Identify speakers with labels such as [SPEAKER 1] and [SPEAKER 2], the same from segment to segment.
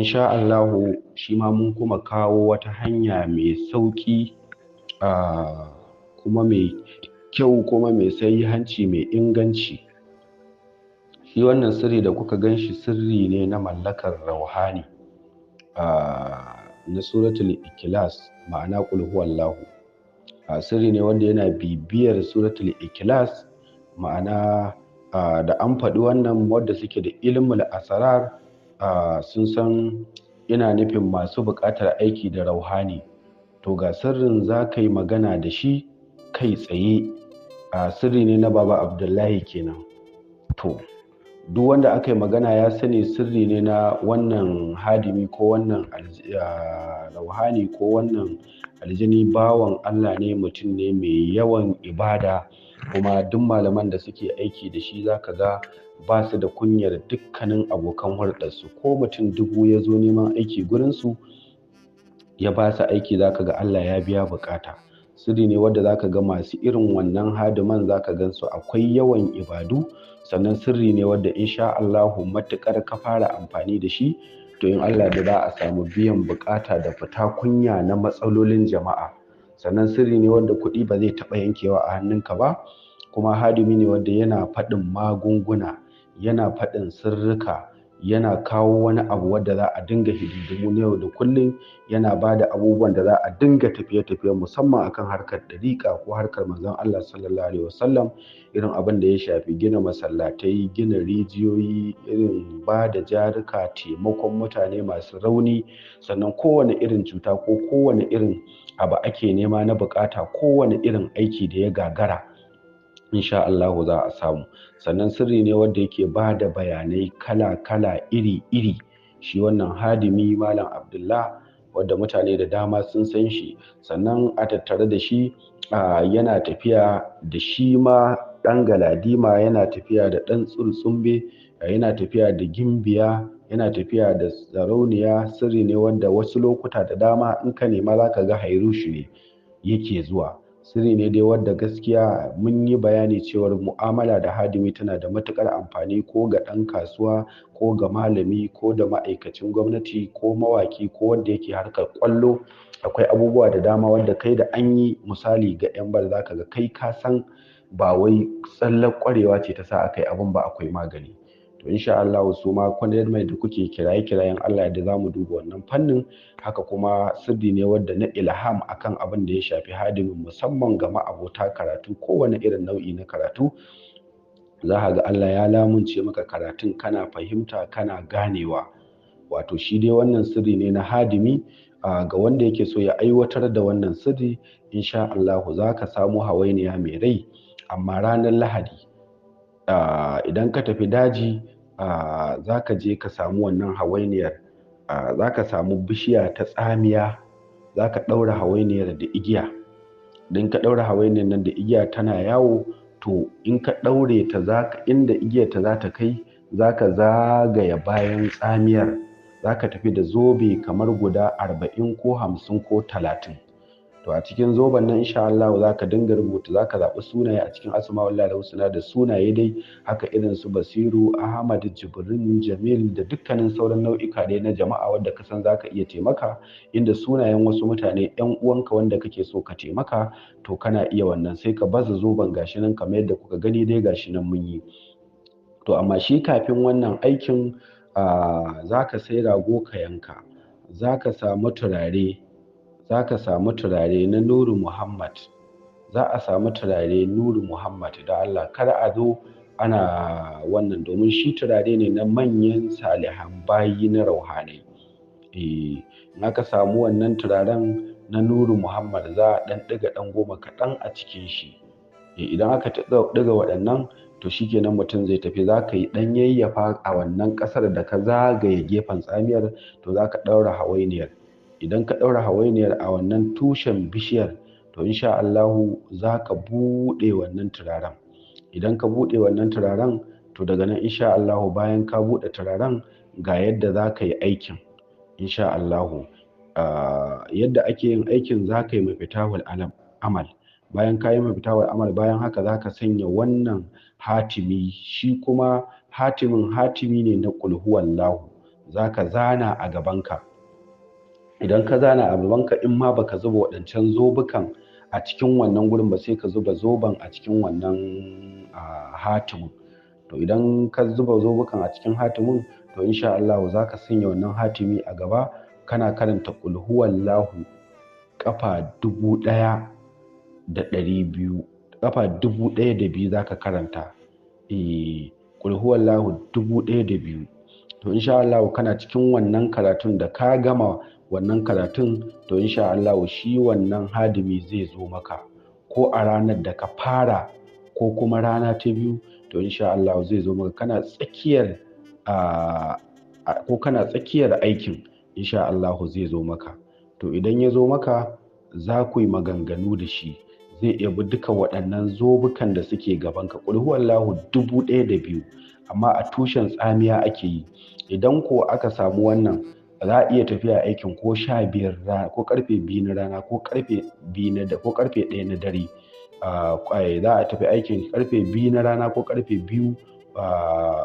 [SPEAKER 1] Insha Allahu shi ma mun kuma kawo wata hanya mai sauƙi, kuma mai kyau kuma mai sahihanci mai inganci. Shi wannan sirri da kuka gan shi sirri ne na mallakar rauhani, na suratul Ikhlas, ma'ana ƙul huwallahu. Sirri ne wanda yana bibiyar suratul Ikhlas, ma'ana da an faɗi wannan wadda suke da ilmul asrar, sun san ina nufin masu buƙatar aiki da rauhani. To ga sirrin za ka yi magana da shi kai tsaye. Sirri ne na Baba Abdullahi kenan. To duk wanda aka yi magana ya sani sirri ne na wannan hadimi ko wannan rauhani ko wannan aljini. Bawan Allah ne, mutum ne mai yawan ibada, kuma duk malaman da suke aiki da shi zaka ga ba su da kunyar dukkanin abokan hulɗarsu. Ko mutum 1000 ya zo neman aiki gurinsu ya ba su aiki, zaka ga Allah ya biya buƙata. Sirri ne wanda zaka ga masu irin wannan hadiman zaka gan su akwai yawan ibadu. Sannan sirri ne wanda insha Allahu matuƙar ka fara amfani da shi, to in Allah da za a samu biyan buƙata da fita kunya na matsalolin jama'a. Sannan sirri ne wanda kuɗi ba zai taɓa yankewa a hannunka ba, kuma hadimi ne wanda yana faɗin magunguna, yana faɗin sirrika, yana kawo wani abu wanda za a dinga hidindimu na yau da kullum, yana ba da abubuwan da za a dinga tafiye-tafiye musamman akan harkar ɗariƙa ko harkar manzon Allah sallallahu alaihi wasallam, irin abin da ya shafi gina masallatai, gina rijiyoyi, irin ba da jarika, taimakon mutane masu rauni. Sannan kowane irin cuta ko kowane irin abu ake nema na buƙata, kowane irin aiki da ya gagara, insha Allahu za a samu. Sannan sirri ne wanda yake ba da bayanai kala-kala, iri-iri. Shi wannan hadimi Malam Abdullah, wadda mutane da dama sun san shi. Sannan a tattare da shi, yana tafiya da shi ma ɗan galadima, yana tafiya da ɗan tsurtsumbe, yana tafiya da gimbiya, yana tafiya da sarauniya. Sirri ne wanda wasu lokuta da dama in ka nema zaka ga hairushi ne yake zuwa. Sirri ne dai wadda gaskiya mun yi bayani cewar mu'amala da hadimi tana da matuƙar amfani, ko ga ɗan kasuwa, ko ga malami, ko da ma'aikacin gwamnati, ko mawaki, ko wanda yake harkar ƙwallo. Akwai abubuwa da dama wanda kai da an yi misali ga 'yan bal zaka ga kai ka san ba wai tsallar ƙwarewa ce ta sa aka yi abun ba, akwai magani. To insha Allahu su ma kwanan mai da kuke kiraye-kirayen Allah da zamu duba wannan fannin. Haka kuma sirri ne wadda na ilham akan abin da ya shafi hadimin, musamman ga ma'abota karatu, kowane irin nau'i na karatu. Za ka ga Allah ya lamunce maka karatun, kana fahimta, kana ganewa. Wato shi dai wannan sirri ne na hadimi. Ga wanda yake so ya aiwatar da wannan sirri, insha Allahu za ka samu hawainiya mai rai. Amma ranar Lahadi, idan ka tafi daji, za ka je ka samu wannan hawainiyar. Za ka samu bishiya ta tsamiya, za ka ɗaura hawainiyar da igiya. Idan ka ɗaura hawainiyar nan da igiya tana yawo, to in ka ɗaure ta, inda igiyar ta za ta kai, za ka zagaya bayan tsamiyar. Za ka tafi da zobe kamar guda 40 ko 50 ko 30. To a cikin zoben nan insha Allahu za ka dinga rubuta, za ka zaɓi sunaye a cikin Asma'ullahi Husna da sunaye dai haka irin su Basiru, Ahmad, Jibrin, Jamil da dukkanin sauran nau'ika dai na jama'a wadda ka san za ka iya taimaka. Inda sunayen wasu mutane ƴan uwanka wanda kake so ka taimaka, to kana iya wannan, sai ka baza zoben gashi nan kamar yadda kuka gani dai gashi nan mun yi. To amma shi kafin wannan aikin, za ka sai rago ka yanka, za ka samu turare, za ka samu turare na Nuru Muhammad. Za a samu turare Nuru Muhammad, da Allah kar a zo ana wannan, domin shi turare ne na manyan salihan bayi na rauhanai. In aka samu wannan turaren na Nuru Muhammad, za a ɗan ɗiga ɗan goma kaɗan a cikin shi. Idan aka ɗiga waɗannan, to shikenan mutum zai tafi. Za ka yi ɗan yayyafa a wannan ƙasar da ka zagaye gefen tsamiyar, to za ka ɗaura hawainiyar. Idan ka ɗaura hawainiyar a wannan tushen bishiyar, to insha Allahu za ka buɗe wannan turaren. Idan ka buɗe wannan turaren, to daga nan insha Allahu bayan ka buɗe turaren, ga yadda za ka yi aikin. Insha Allahu, yadda ake yin aikin, za ka yi mafitahul amal. Bayan ka yi mafitahul amal, bayan haka za ka sanya wannan hatimi. Shi kuma hatimin hatimi ne na ƙul huwallahu. Zaka zana a gabanka. Idan ka zana a gabanka, in ma baka zuba waɗancan zobukan a cikin wannan gurin ba, sai ka zuba zoben a cikin wannan hatimin. To idan ka zuba zobukan a cikin hatimin, to insha Allah zaka sanya wannan hatimi a gaba, kana karanta qul huwallahu kafa 1200, kafa 1002 zaka karanta. Qul huwallahu 1002. To insha Allah kana cikin wannan karatun, da ka gama wannan karatun, to insha Allah shi wannan hadimi zai zo maka, ko a ranar da ka fara ko kuma rana ta biyu. To insha Allah zai zo maka kana tsakiyar ko kana tsakiyar aikin, insha Allah zai zo maka. To idan ya zo maka, za ku yi maganganu da shi, zai yabi duka waɗannan zobukan da suke gabanka. Qul huwallahu 1002, amma a tushen tsamiya ake yi. Idan ko aka samu wannan, za a iya tafiya aikin ko 15 rana, ko karfe 2 na rana, ko karfe 2 na ko karfe 1 na dare. Za a tafi aikin karfe 2 na rana, ko karfe 2,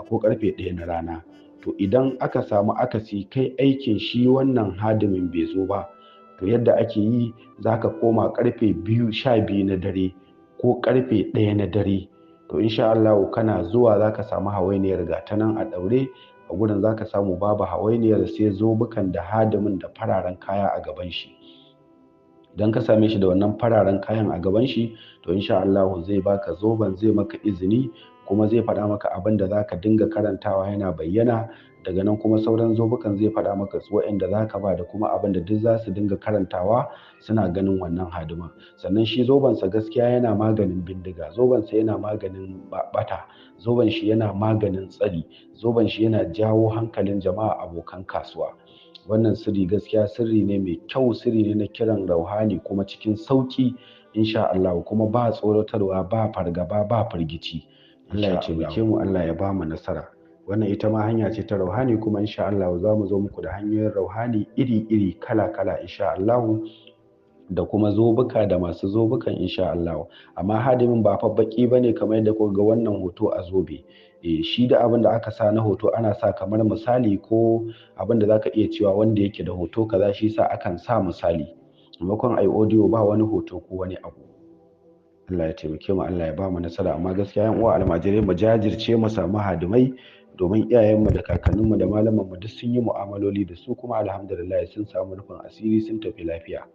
[SPEAKER 1] ko karfe 1 na rana. To idan aka samu akasi, kai aikin shi wannan hadimin bai zo ba, to yadda ake yi, zaka koma karfe 2, 12 na dare ko karfe 1 na dare. To insha Allah kana zuwa zaka samu hawainiyar ga ta nan a daure a gurin. Zaka samu babu hawainiyar, sai zobukan da hadimin da fararen kaya a gaban shi. Idan ka same shi da wannan fararen kayan a gaban shi, to insha Allah zai baka zoben, zai maka izini, kuma zai faɗa maka abin da zaka dinga karantawa yana bayyana. Daga nan kuma sauran zobukan zai faɗa maka waɗanda zaka ba da kuma abin da duk za su dinga karantawa suna ganin wannan hadiman. Sannan shi zobensa gaskiya yana maganin bindiga, zobensa yana maganin bata, zoben shi yana maganin tsari, zoben shi yana jawo hankalin jama'a abokan kasuwa. Wannan sirri gaskiya sirri ne mai kyau, sirri ne na kiran rauhani kuma cikin sauki insha Allah, kuma ba tsoratarwa, ba fargaba, ba firgici. Allah ya taimake mu, Allah ya ba mu nasara. Wannan ita ma hanya ce ta rauhani, kuma insha Allah za mu zo muku da hanyoyin rauhani iri-iri, kala-kala insha Allah, da kuma zobuka da masu zobukan insha Allah. Amma hadimin ba fa baki bane kamar yadda kuka ga wannan hoto a zobe. Shi da abin da aka sa na hoto ana sa kamar misali, ko abin da zaka iya cewa wanda yake da hoto kaza, shi sa akan sa misali. Maimakon ai audio ba wani hoto ko wani abu. Allah ya taimake mu, Allah ya ba mu nasara. Amma gaskiya yan uwa almajirai, mu jajirce mu samu hadimai, domin iyayenmu da kakanninmu da malamanmu duk sun yi mu'amaloli da su, kuma alhamdulillah sun samu rufin asiri, sun tafi lafiya.